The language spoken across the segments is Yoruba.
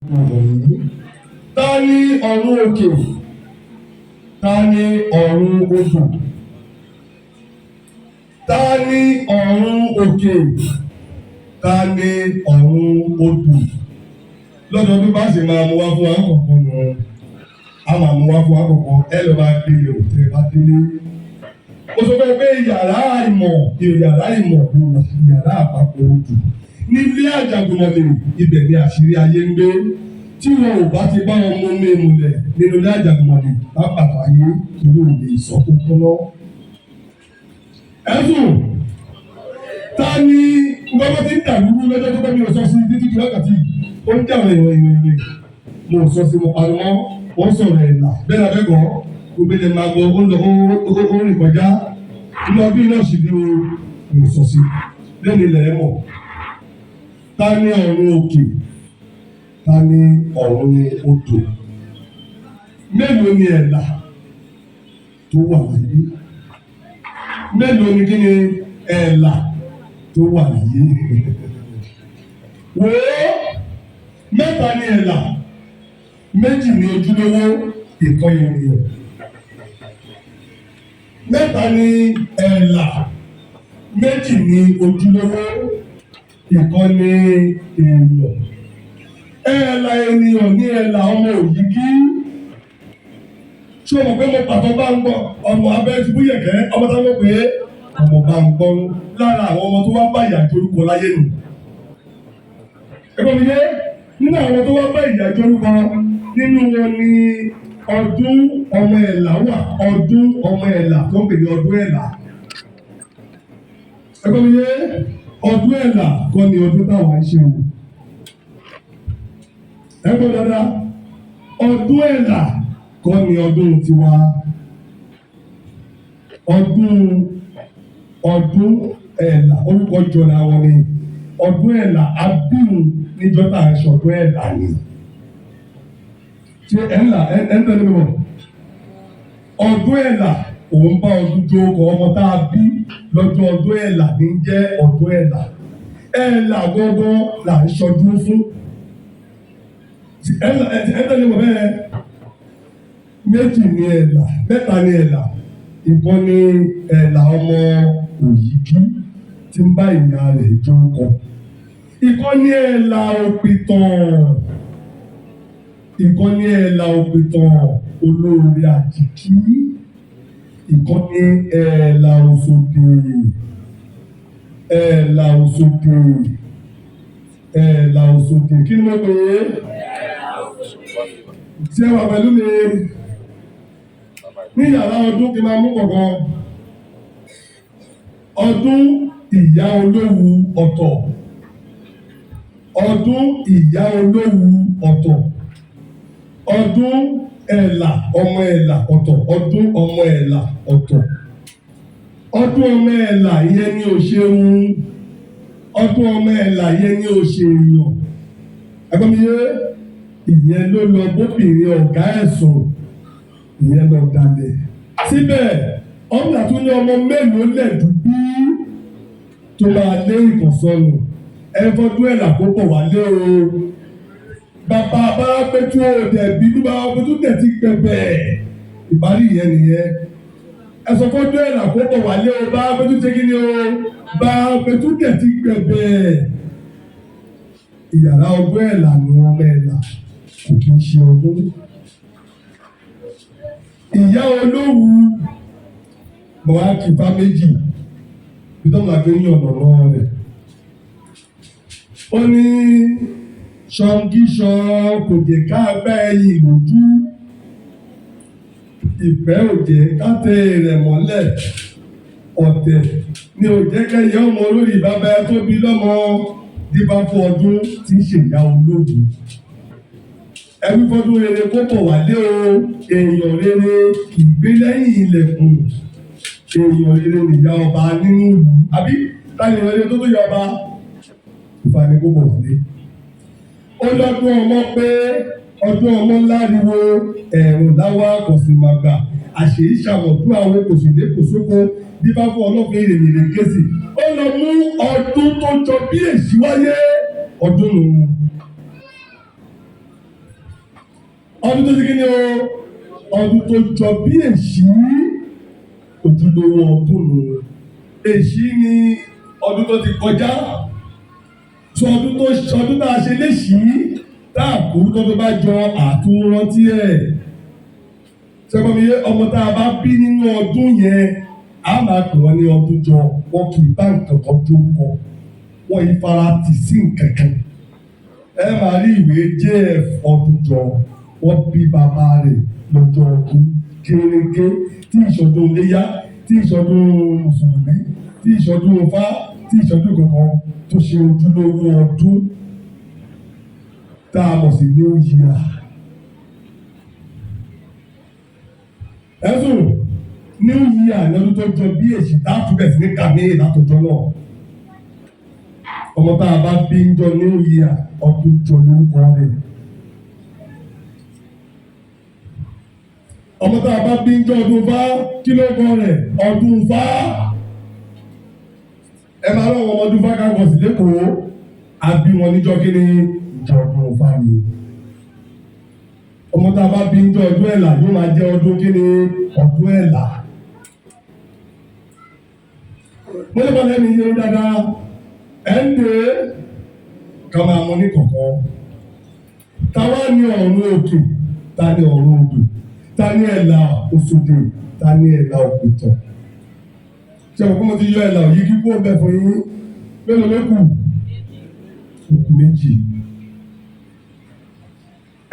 Wọ̀nyí. Ta ni ọ̀run òkè? Ta ni ọ̀run odò? Ta ni ọ̀run òkè? Ta ni ọ̀run odò? Lọ́dọọdún bá sì máa mú wá fún wa kọ̀ọ̀kan nù. A máa mú wá fún wa kọ̀ọ̀kan, ẹ lọ máa gbé yẹ̀wò tẹ́ ẹ bá délé. Mo sọ fún ẹ pé yàrá ìmọ̀, yàrá ìmọ̀ ló wà, yàrá àpapọ̀ odò. Nílé Àjàgùnmọ̀lẹ̀, ibẹ̀ ni àṣírí ayé ń gbé. Tí wọn ò bá ti bá wọn mú mi múlẹ̀ nínú ilé Àjàgùnmọ̀lẹ̀, bá pàtó ayé ìlú ò lè sọ kókó lọ. Ẹ̀sùn ta ni gbọ́dọ̀ tí ń dàlúrú lọ́jọ́ tó bá mi ò sọ sí títí di wákàtí, ó ń jà wọ́n ìwọ̀n ìwọ̀n ìwọ̀n, mo ò sọ sí, mo pariwo wọ́n sọ̀rọ̀ ẹ̀ là bẹ́ẹ̀ lábẹ́ gbọ́ gbogbo ilẹ̀ máa gbọ́, ó ń lọ, ó rìn kọjá inú ọdún náà sì ní o, mi ò sọ sí lẹ́nu ilẹ̀ ẹ̀ mọ̀. Ta ni ọ̀run òkè? Ta ni ọ̀run odò? Mélòó ni ẹ̀là tó wà láyé? Mélòó ni kí ni ẹ̀là tó wà láyé? Wò ó, mẹ́ta ni ẹ̀là, méjì ni ojúlówó, ìkan ènìyàn. Mẹ́ta ni ẹ̀là, méjì ni ojúlówó, ìkan ni èèyàn. Ẹ̀là ènìyàn ní ẹ̀là ọmọ òyìgí. Ṣé o mọ̀ pé mo pàtó bá ń gbọ́ ọmọ abẹ́ ṣubú yẹ̀kẹ́, ọmọ táwọn pè é ọmọ bá ń gbọ́, lára àwọn ọmọ tó wá bá ìyá jorúkọ láyé nù. Ẹgbọ́n mi yé, nínú àwọn tó wá bá ìyá jorúkọ nínú wọn ni ọdún ọmọ ẹ̀là wà, ọdún ọmọ ẹ̀là tó ń pè ní ọdún ẹ̀là. Ẹgbọ́n mi yé, ọdún ẹ̀là kọ́ ni ọdún táwa ń ṣe o. Ẹgbọ́n dáadáa, ọdún ẹ̀là kọ́ ni ọdún tiwa. Ọdún ẹ̀là, orúkọ jọra wọn ni. Ọdún ẹ̀là abíhùn níjọ́ tá à ń ṣọdún ẹ̀là ni. Ṣé ẹ̀là ẹ̀ ń tẹ́lẹ̀ mi bọ̀? Ọdún ẹ̀là òun bá ọdún jó kọ, ọmọ tá a bí lọ́jọ́ ọdún ẹ̀là ní jẹ́ ọdún ẹ̀là. Ẹ̀là gbọ́ngàn là ń ṣọdún fún. Ẹ̀là ẹ̀ ń tẹ́lẹ̀ mi bọ̀ bẹ́ẹ̀. Méjì ni ẹ̀là, mẹ́ta ni ẹ̀là. Ìkan ni ẹ̀là ọmọ òyìgí tí ń bá ìyá rẹ̀ jókòó. Ìkan ni ẹ̀là òpìtàn. Ìkan ni ẹ̀là òpìtàn olóore àjìkí. Ìkan ni ẹ̀là òṣòdè. Ẹ̀là òṣòdè. Ẹ̀là òṣòdè. Kí ni mo pè é? Ṣé wà pẹ̀lú mi? Ní yàrá ọdún kí n máa mú kọ̀ọ̀kan. Ọdún ìyá olówu ọ̀tọ̀. Ọdún ìyá olówu ọ̀tọ̀. Ọdún ẹ̀là ọmọ ẹ̀là ọ̀tọ̀. Ọdún ọmọ ẹ̀là ọ̀tọ̀. Ọdún ọmọ ẹ̀là ìyẹn ni ò ṣeun. Ọdún ọmọ ẹ̀là ìyẹn ni ò ṣe èèyàn. Ẹgbọ́n mi yé, ìyẹn ló lọ bóbìnrin ọ̀gá ẹ̀sùn, ìyẹn lọ dalẹ̀. Síbẹ̀, ọ̀nà tó ní ọmọ mélòó lẹ̀dú bí tó máa lé ìkànsọ́nù. Ẹ fọdún ẹ̀là kó bọ̀ wálé o. Bàbá Abárápẹ́tù òdẹ̀ bínú, bàbá Pẹ́tù tẹ̀ ti gbẹ̀bẹ̀. Ìparí ìyẹn nìyẹn. Ẹ sọ fọdún ẹ̀là kó bọ̀ wálé o, bàbá Pẹ́tù ṣe kí ni o? Bàbá Pẹ́tù tẹ̀ ti gbẹ̀bẹ̀. Ìyàrá ọdún ẹ̀là ni ọmọ ẹ̀là, kò kí ń ṣe ọdún. Ìyá olówu mọ̀ á kì í bá méjì bí tó máa gbé ní ọ̀nà náà rẹ̀. Ó ní ṣọ́ngíṣọ́ kò jẹ́ ká bá ẹyin lójú. Ìfẹ́ ò jẹ́ ká tẹ rẹ̀ mọ́lẹ̀. Ọ̀tẹ̀ ni ò jẹ́ kẹ́yẹ ọmọ lórí bàbá ẹ tó bí lọ́mọ, díbá fún ọdún tí ń ṣèyá olówu. Ẹbí fọdún rere kó bọ̀ wálé o, èèyàn rere kì í gbé lẹ́yìn ilẹ̀kùn. Èèyàn rere nìyá ọba nínú ìlú. Àbí táyà èèyàn rere tó tó yọ ọba? Ìfà ni kó bọ̀ wálé. Ó lọ́dún ọmọ pé ọdún ọmọ ńláriwo ẹ̀rùn láwa kò sì máa gbà. Àṣèyí ṣàmọ̀dún àwọn kò sì dé kò sóko, díbá fún ọlọ́fin ìrìnrìn kéésì. Ó lọ mú ọdún tó jọ bí èsì wáyé ọdún nù. Ọdún tó ṣe kí ni o? Ọdún tó jọ bí èṣí, ojúlówó ọdún nù. Èṣí ni ọdún tó ti kọjá. Sọ ọdún tó ọdún tá a ṣe léṣìí tá a kú tó tó bá jọ àtúnrántí ẹ̀. Sẹ́gbọ́n mi yé? Ọmọ tá a bá bí nínú ọdún yẹn, a máa pè wọ́n ní ọdún jọ. Wọn kì í bá nǹkan kan jókòó, wọ́n yìí fara tì sí nǹkan kan. Ẹ máa rí ìwé JF ọdún jọ, wọ́n bí bàbá rẹ̀ lọ́jọ́ ọdún kéréké, tí ìṣọdún iléyá, tí ìṣọdún mùsùlùmí, tí ìṣọdún Ifá, tí ìṣọdún kankan tó ṣe ojúlówó ọdún tá a mọ̀ sí New Year. Ẹ̀sùn New Year ní ọdún tó jọ bí èsì tá a tún bẹ̀ sí ní kàmí látọjọ́ náà. Ọmọ tá a bá bí ń jọ New Year, ọdún jọ lórúkọ rẹ̀. Ọmọ tá a bá bí ń jọ ọdún Fá, kí ló kọ rẹ̀? Ọdún Fá. Ẹ máa lọ́wọ́ ọmọ ọdún Fá káàkiri sí lẹ́kọ̀ọ́, a bí wọn níjọ́ kí ni? Ìjọ ọdún Fá ni. Ọmọ tá a bá bí ń jọ ọdún Ẹ̀là yóò máa jẹ́ ọdún kí ni? Ọdún Ẹ̀là. Mo lè bá lẹ́nu iye dáadáa, ẹ̀ ń dè é ká máa mọ ní kọ̀ọ̀kan. Ta wá ní ọ̀run òkè? Ta ní ọ̀run odò? Ta ní Ẹ̀là Òṣòdì? Ta ní Ẹ̀là Òpìtàn? Ṣé mo kọ́ mo ti yọ Ẹ̀là òyìnbí kó bẹ́ẹ̀ fún yín? Mélòó ló kù? Òkú méjì.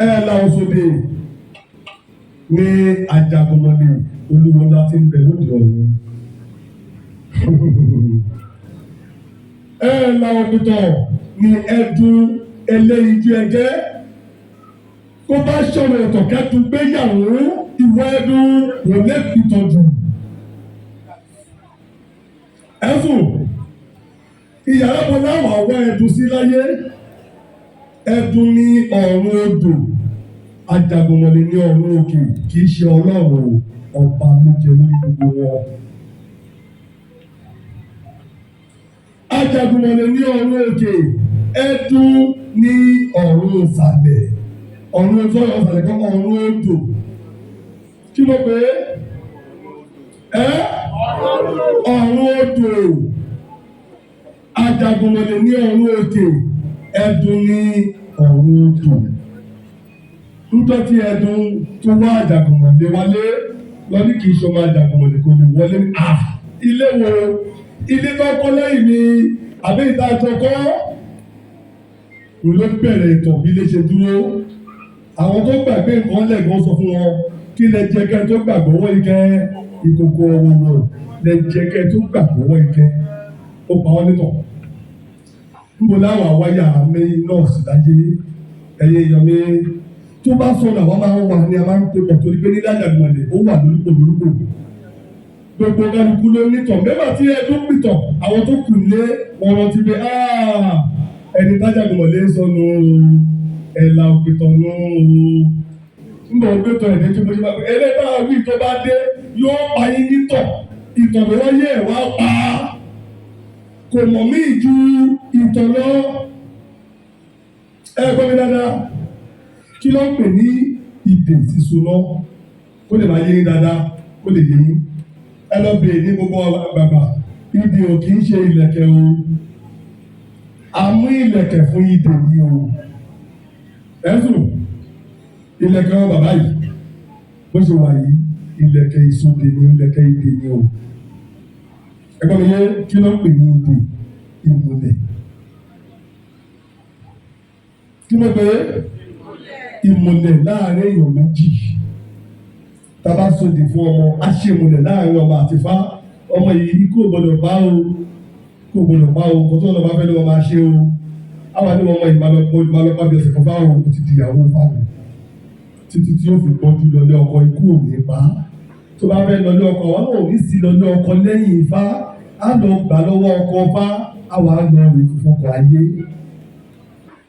Ẹ̀là Òṣòdì ní Ajagunmọ̀lé olúwo ńlá tí ń bẹ lóde ọ̀run. Ẹ̀là Òpìtàn ní ẹdun ẹlẹ́yinjú ẹgẹ́. Kó bá sọ̀rọ̀ ọ̀tọ̀ kẹ́tù gbéyàwó, ìwọ ẹdun kò lè pìtàn jù. Ẹ̀sùn ìyàrá kan láwọn àwọ̀ ẹdun sí láyé. Ẹdun ní ọ̀run odò, Ajagunmọ̀lé ní ọ̀run òkè, kì í ṣe Ọlọ́run, ọba ló jẹ lórí gbogbo wọn. Ajagunmọ̀lé ní ọ̀run òkè, ẹdun ní ọ̀run ìsàlẹ̀. Ọ̀run ojú ọ̀run ìsàlẹ̀ kan, ọ̀run odò. Kí ló pé? Ẹ́ ọ̀run odò. Ajagunmọ̀lé ní ọ̀run òkè, ẹdun ní ọ̀run odò. Níjọ́ tí ẹdun tó wá Ajagunmọ̀lé wálé lọ ní kì í ṣọmọ Ajagunmọ̀lé kò lè wọlé. À ilé wo? Ilé tó kọ́ lẹ́yìn ni àbí ìta àjọ kọ́? Ló bẹ̀rẹ̀ ìtàn bí ilé ṣe dúró. Àwọn tó gbàgbé nǹkan lẹ́gbọ́n sọ fún wọn, kí lẹ jẹ kẹ́ tó gbàgbọ́ wọ́ ike? Ìkòkò ọ̀wọ̀wọ̀ lẹ jẹ kẹ́ tó gbàgbọ́ wọ́ ike. Ó pa wọ́n nítàn. Níbo láwọn àwáyà mi nọ́ọ̀sì láyé? Ẹ̀yẹ èèyàn mi tó bá sọ̀rọ̀, àwọn máa ń wà ní a máa ń pè pọ̀ torí pé nílẹ̀ Ajagunmọ̀lé ó wà lórúkọ lórúkọ. Gbogbo kálukú ló nítàn. Mẹ́fà tí ẹdún pìtàn, àwọn tó kù lé wọn rántí pé ẹni tájàgùnmọ̀lé sọnù Ẹ̀là Òpìtàn nù. Ńgbà ògbétọ̀ ẹ̀dẹ́ tí mo ṣe máa pẹ́ ẹlẹ́ta wí tó bá dé yóò pa yín nítọ̀. Ìtàn ló wáyé ẹ̀ wá pa kò mọ̀ mí ju ìtàn lọ. Ẹ gbọ́ mi dáadáa, kí ló ń pè ní ìdè sísun lọ? Kó lè máa yé yín dáadáa, kó lè yé yín. Ẹ lọ bèè ní gbogbo bàbà, ìdè ò kì í ṣe ìlẹ̀kẹ̀ o. A mú ìlẹ̀kẹ̀ fún ìdè ni o. Ẹ̀sùn ìlẹ̀kẹ̀ wọn bàbá yìí bó ṣe wà yìí, ìlẹ̀kẹ̀ ìsọdè ni, ìlẹ̀kẹ̀ ìdè ni o. Ẹgbọ́n mi yé? Kí ló ń pè ní ìdè? Ìmùlẹ̀. Kí ló pè é? Ìmùlẹ̀ láàrin èèyàn méjì. Tá a bá sọdè fún ọmọ, á ṣe ìmùlẹ̀ láàrin ọmọ àti Ifá. Ọmọ yìí kò gbọdọ̀ bá o, kò gbọdọ̀ bá o, kò tó lọ bá fẹ́ ló máa ṣe o. Àwọn àti ọmọ yìí máa lọ bá bí ọ̀sẹ̀ kan fáwọn o ti di ìyàwó fáwọn títí tí ó fi gbọ́njú lọlé ọkọ, ikú ò ní pa á. Tó bá fẹ́ lọlé ọkọ, àwọn náà ò ní sí lọlé ọkọ lẹ́yìn Ifá, á lọ gbà lọ́wọ́ ọkọ Ifá, á wà á lọ rè fún ọkọ ayé.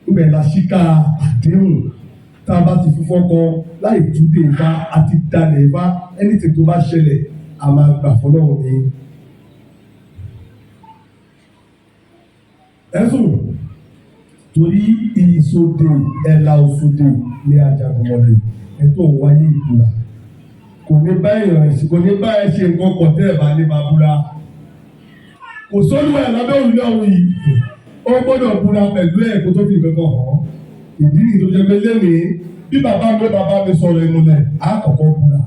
Ibẹ̀ la ṣíkà àdéhùn tá a bá ti fi fọ́kọ láì túnde Ifá àti dalẹ̀ Ifá. Anything tó bá ṣẹlẹ̀, a máa gbà fọlọ́run ni. Ẹ̀sùn torí ìsòdè Ẹ̀là Òṣòdè ní Ajagunmọ̀lé. Ẹ tó ń wáyé ìbúra kò ní bá èèyàn kò ní bá ẹ ṣe nǹkan kan tẹ́ ẹ̀ bá ní máa búra. Kò sólúwẹ̀ lábẹ́ òrùlé ọ̀hún yìí, ó gbọ́dọ̀ búra pẹ̀lú ẹ̀ kó tó fi nǹkan kan hàn án. Ìdí nìyí tó jẹ́ pé lẹ́mìí bí bàbá mi bàbá mi sọ̀rọ̀ ìmùlẹ̀, á kọ́kọ́ búra.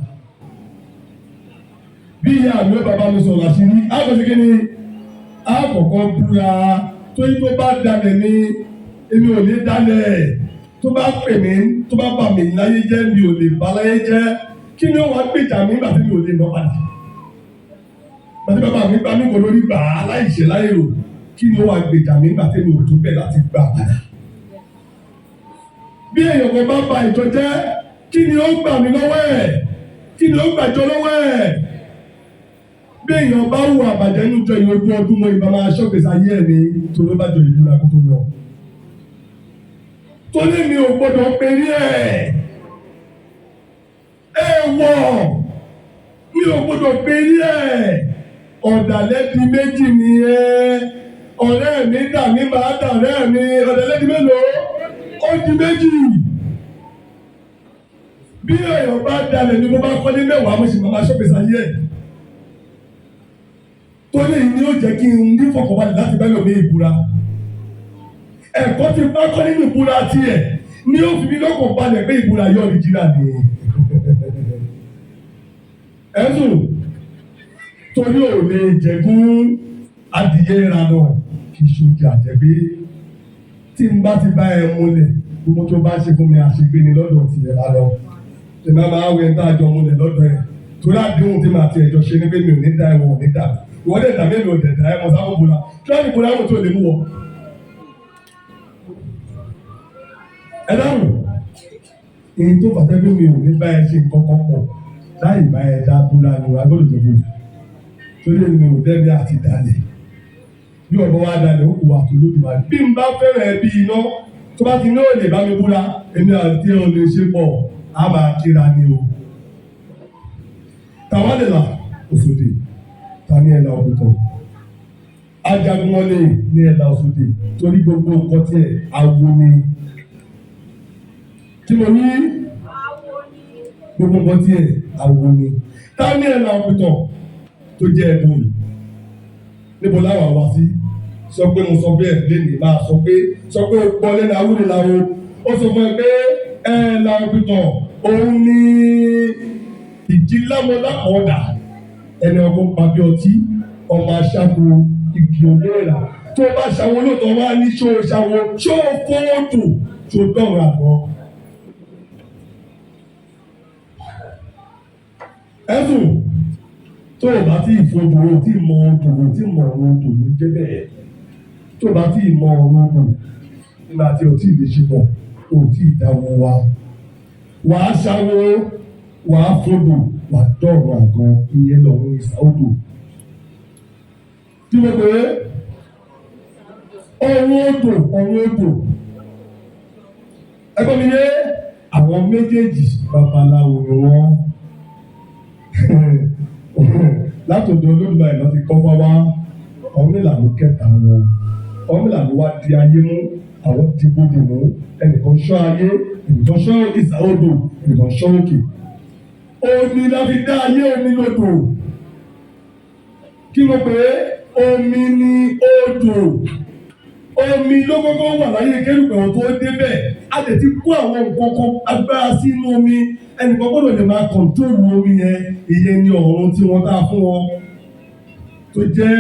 Bí ìyá mi bàbá mi sọ̀rọ̀ àṣírí, á kọ́ sí kíni, á kọ́kọ́ búra. Tóyí tó bá dalẹ̀ mi, èmi ò ní dalẹ̀. Tó bá pè mí, tó bá bà mí láyé jẹ́, mi ò lè bà láyé jẹ́. Kí ni ó wàá gbèjà mi nígbà tí mi ò lè nà padà? Bàtí bàbá mi gbá mi kò lórí gbà á láìṣe láìrò, kí ni ó wàá gbèjà mi nígbà tí mi ò tó bẹ́ẹ̀ láti gbà padà? Bí èèyàn kan bá ba ìjọ jẹ́, kí ni ó gbà mí lọ́wọ́ ẹ̀? Kí ni ó gbàjọ lọ́wọ́ ẹ̀? Bí èèyàn bá hùwà àbàjẹ́ nínú ìjọ yìí ogún ọdún mọ́, ìbá máa ṣọ́gbèsè ayé ẹ̀ ní torí ó bá jọ ìbúra kó tó lọ. Torí mi ò gbọdọ̀ perí ẹ̀. Ẹ wọ̀, mi ò gbọdọ̀ perí ẹ̀. Ọ̀dàlẹ̀ di méjì ni ẹ́. Ọ̀rẹ́ mi dà mí, máa dà ọ̀rẹ́ mi. Ọ̀dàlẹ̀ di mélòó? Ó di méjì. Bí èèyàn bá dalẹ̀ ni mo bá kọ́lé mẹ́wàá, mo sì máa ṣọ́gbèsè ayé ẹ̀. Torí èyí ni ó jẹ́ kí n ní fọkànbalẹ̀ láti bá lòmí ìbúra. Ẹ̀kọ́ tí bá kọ́ nínú ìbúra tiẹ̀ ni ó fi mi lọ́kàn balẹ̀ pé ìbúra yóò rí jìnnà ni. Ẹ̀sùn torí ò lè jẹ̀gún adìyẹ ìrànà kì í ṣojú àjẹgbé. Tí n bá ti bá ẹ múlẹ̀, gbogbo tó bá ṣe fún mi àṣegbé ni lọ́dọ̀ tiẹ̀ lálọ́. Tèmi á máa wẹ ń tá àjọ múlẹ̀ lọ́dọ̀ ẹ̀. Torí àdéhùn tí màá ti ẹ̀jọ̀ ṣe ni pé mi ò ní dá ẹ̀wọ̀n ò ní dà mí. Ìwọ dẹ̀ dà mí, èmi ò dẹ̀ dà ẹ̀ mọ̀ sáwọn búra. Kí wọ́n ní búra wọn tó lè mú wọ? Ẹ dáhùn. Èyí tó fàtẹ́ pé mi ò ní bá ẹ ṣe nǹkan kan pọ̀ láì bá ẹ dá búra ni wàá gbọ́dọ̀ tó búra. Torí èmi ò dẹ́bi àti dalẹ̀. Bí ọ̀bọ wa dalẹ̀, ó kù wà tó lódì wá. Bí n bá fẹ́ràn ẹ bí iná, tó bá ti ní òòlè bá mi búra, èmi àti ẹ ò lè ṣe pọ̀, á máa kíra ni o. Tàwa lè là Òṣòdì, ta ní ẹ̀là òkùtọ̀. Ajagunmọ́lé ní ẹ̀là Òṣòdì, torí gbogbo nǹkan tiẹ̀ awo ni. Kí mo ní? Gbogbo nǹkan tiẹ̀ awo ni. Ta ní ẹ̀là òkùtọ̀ tó jẹ́ ẹ̀dùn yìí? Níbo láwà wá sí? Sọ pé mo sọ bẹ́ẹ̀ lénìí, máa sọ pé o gbọ́ lẹ́nu awúrẹ́ làwọn. Ó sọ fún ẹ pé ẹ̀là òkùtọ̀ òun ní ìjìlámọ́lákọ̀ọ́dà ẹni ọgbọ́n pàbí ọtí ọmọ aṣáko igi olóòlà. Tó bá ṣàwọn olóòótọ́ wá ní ṣó ṣàwọn ṣó fóòtù ṣó dọ̀rọ̀ àná. Ẹ̀sùn tó o bá tí ì fodò o tí ì mọ odò o tí ì mọ ọ̀run odò ló ń jẹ́ bẹ́ẹ̀. Tó o bá tí ì mọ ọ̀run odò nígbà tí o tí ì lè ṣe pọ̀ o tí ì dáwọ́ wa. Wàá ṣàwọ́ wàá fodò wàá dọ̀rọ̀ àgọ́ ìyẹn lọ́run ìsà odò. Kí ló pé? Ọ̀run odò, ọ̀run odò. Ẹgbọ́n mi yé, àwọn méjèèjì babaláwo ni wọ́n. Látọ̀dọ̀ Olódùmarè lọ ti kọ́ fá wá, Ọ̀rúnmìlà ló kẹta wọn. Ọ̀rúnmìlà ló wá di ayé mú, àwọn di bodè mú, ẹnìkan ṣọ́ ayé, ẹnìkan ṣọ́ ìsà odò, ẹnìkan ṣọ́ òkè. Omi la fi dá ayé, omi lodò. Kí ló pé? Omi ni odò. Omi ló kọ́kọ́ wà láyé kérúbù tó débẹ̀. A lè ti kó àwọn nǹkan kan agbára sínú omi. Ẹnìkan gbọ́dọ̀ lè máa kọ̀ntóòlù omi yẹn. Ìyẹn ni ọ̀run tí wọ́n dá fún wọn. Tó jẹ́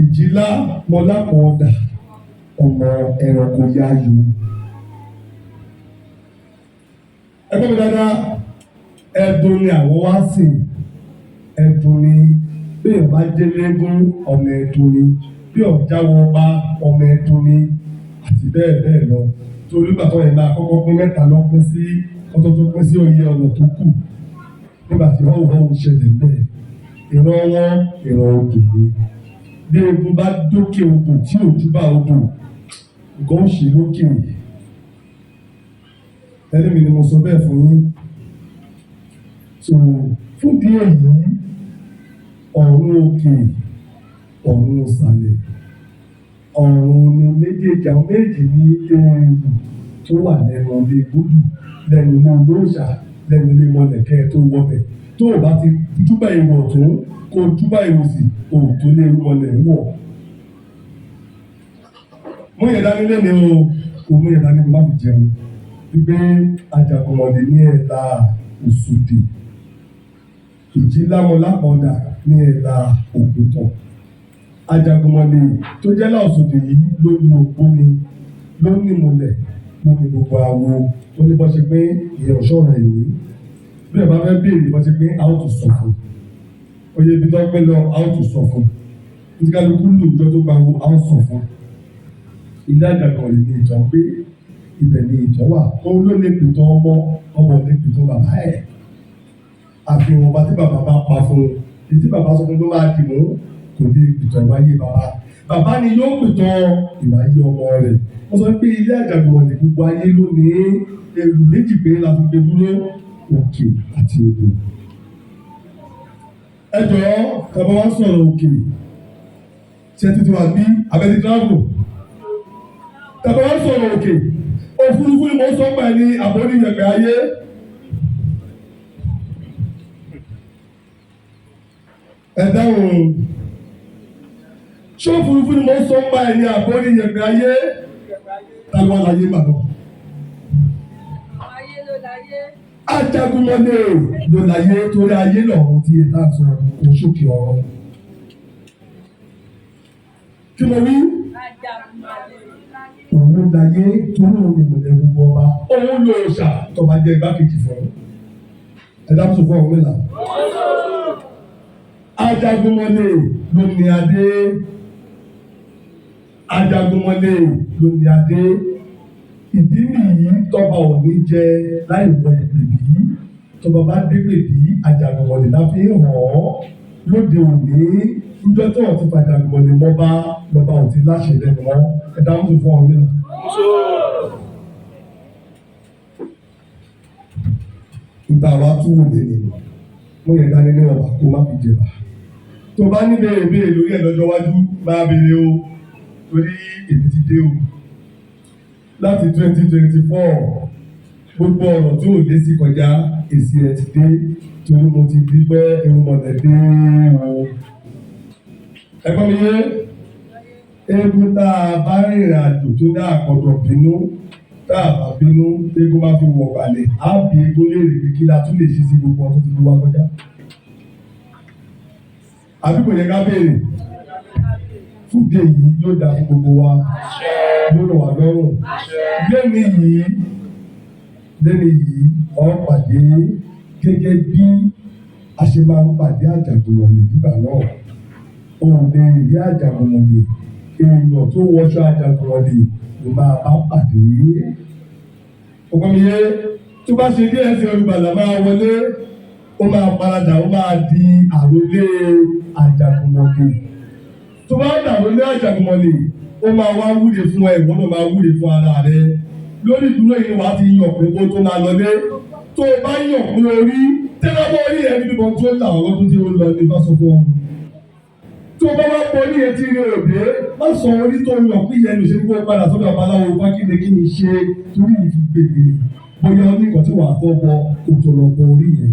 ìjìlá mọ́lákọ̀ọ́dà ọmọ ẹranko yáyò. Ẹgbẹ́ mi dáadáa, ẹ̀dùn ni àwọn wá sìn. Ẹ̀dùn ni bí èèyàn bá jẹ́ léégún, ọmọ ẹ̀dùn ni. Bí ọ̀já wọn bá ọmọ ẹ̀dùn ni àti bẹ́ẹ̀ bẹ́ẹ̀ lọ. Torí nígbà tó yẹn máa kọ́kọ́ pín mẹ́ta lọ pín sí ọtọ́ tó pín sí oyè ọ̀nà tó kù. Nígbà tí họ́wùhọ́wù ṣẹlẹ̀ bẹ́ẹ̀, ìran wọn ìran odò ni. Bí egun bá dókè odò tí òjú bá odò, nǹkan ó ṣe lókè. Ẹni mi ni mo sọ bẹ́ẹ̀ fún yín. So fún bí èyí, ọ̀run òkè, ọ̀run ìsàlẹ̀, ọ̀run ni méjèèjì, àwọn méjì ní eèrù. tó wà lẹ́nu ilé gbódù, lẹ́nu ilé olóòṣà, lẹ́nu ilé mọ̀lẹ́kẹ́ tó wọbẹ̀. Tó o bá ti júbà ìwọ̀ ọ̀tún kó o júbà ìwòsì, o ò tó lé irúnmọlẹ̀ wọ̀. Mú yẹn dání lẹ́nu o, kò mú yẹn dání kó má fi jẹun. Wípé Ajagunmọ̀lé ní ẹ̀la Òṣòdì, Ìjìlámọ̀lápọ̀dà ní ẹ̀la Òkútọ̀. Ajagunmọ̀lé tó jẹ́ láòsòdì yìí ló ní ògbóni, ló ní ìmùlẹ̀, ló ní gbogbo àwo. Ó ní bọ́ ṣe pé ìyẹn ọ̀ṣọ́ rẹ̀ ìwé. Bí ẹ bá fẹ́ béèrè bọ́ ṣe pé a ó tún sọ fún un. Oye ibi tó ń pín lọ, a ó tún sọ fún un. Ní kálukú lù ìjọ tó gba wo, a ó sọ fún un. Ilé Ajagunmọ̀lé ní ìtàn pé ibẹ̀ ni ìtàn wà. Òun ló lè pìtàn ọmọ, ọmọ lè pìtàn bàbá ẹ̀. Àfihàn ọba tí bàbá bá pa fún un, èyí tí bàbá sọ fún ló máa dì mú, kò lè pìtàn ìwáyé bàbá. Bàbá ni yóò pìtàn ìwáyé ọmọ rẹ̀. Wọ́n sọ pé ilé Ajagunmọ̀lé gbogbo ayé lónìí, èrù méjì péré la fi gbé dúró, òkè àti odò. Ẹ jọ̀ọ́, tàbá wá sọ̀rọ̀ òkè, ṣé títí wà bí abẹ́tí travel? Tàbá wá sọ̀rọ̀ òkè, òfurufú ni mo sọ pẹ̀ ní àbórí yẹ̀pẹ̀ ayé. Ẹ dáhùn. Ṣé òfurufú ni mo sọ pẹ̀ ní àbórí yẹ̀pẹ̀ ayé? Ta ló wà láyé màdán? Ayé ló láyé. Ajagunmọ̀lé ló láyé torí ayé lọ́run tí ẹ tá sọ kò sókè ọ̀run. Kí mo wí? Ajagunmọ̀lé ló láyé. Òun láyé torí òun ni mọ̀lẹ́ gbogbo ọba. Òun ló ṣà tọba jẹ́ igbákejì fún un. Ẹ dábùsù fún ọ̀run mẹ́la. Ajagunmọ̀lé ló ní adé. Ajagunmọ̀lé ló ní adé. Ìdí nìyí tọba ò ní jẹ láì wọ ìpèbí. Tọba bá dé pèbí, Ajagunmọ̀lé la fi hàn án. Lóde òní, níjọ́ tí wọ́n ti fa Ajagunmọ̀lé mọ́ba, lọ́ba ò ti láṣẹ lẹ́nu mọ́. Ẹ dáhùn fún ọ̀run mẹ́la. Nta wa tún wò lé nìyí. Mo yẹ dání ní ọba kó má fi jẹba. Tó bá ní béèrè béèrè lórí ẹ̀ lọ́jọ́ iwájú, máa béèrè o. Torí èmi ti dé o. Láti 2024, gbogbo ọ̀rọ̀ tí ò lé sí kọjá, èsì ẹ̀ ti dé. Torí mo ti di pé irúnmọlẹ̀ dé o. Ẹ̀gbọ́n mi yé, eégún tá a bá rìnrìn àjò tó dá àkọ́dọ̀ bínú, tá a bá bínú, eégún bá fi wọ̀ balẹ̀, á bí eégún léèrè pé kí la tún lè ṣe sí gbogbo ọdún tí ló wá kọjá. Àbí kò yẹ ká béèrè? Fún ìdí èyí yóò dáa fún gbogbo wa, yóò rọ̀ wá lọ́rùn. Lẹ́ni yìí, ọ pàdé gẹ́gẹ́ bí a ṣe máa ń pàdé Ajagunmọ̀lé nígbà náà. O ò lè rí Ajagunmọ̀lé, èèyàn tó wọṣọ Ajagunmọ̀lé ló máa bá pàdé. Ọgbọ́n mi yé, tó bá ṣe díẹ̀ sí olùgbàlà máa wọlé, ó máa paradà, ó máa di àrólé Ajagunmọ̀lé. Tó bá dàrólé Ajagunmọ̀lé, ó máa wá wúre fún ẹ, ìwọ náà máa wúre fún ara rẹ. Lórí ìdúró yìí wàá ti yàn pé kó tó máa lọlé. Tó o bá yàn pé orí, tẹ́lẹ̀ bọ́ orí ẹ níbi kan tó là ọ̀rọ̀ tó ti ń lọ ní bá sọ fún ọ. Tó o bá wá pọ̀ ní etí rí òde, má sọ orí tó yàn pé ìyẹn ló ṣe kó padà sọ́dọ̀ babaláwo Fákíndé kí ni ṣe torí ìfi gbèdè. Bóyá ó ní nǹkan tí wàá kọ́ bọ kó tó lọ bọ orí yẹn.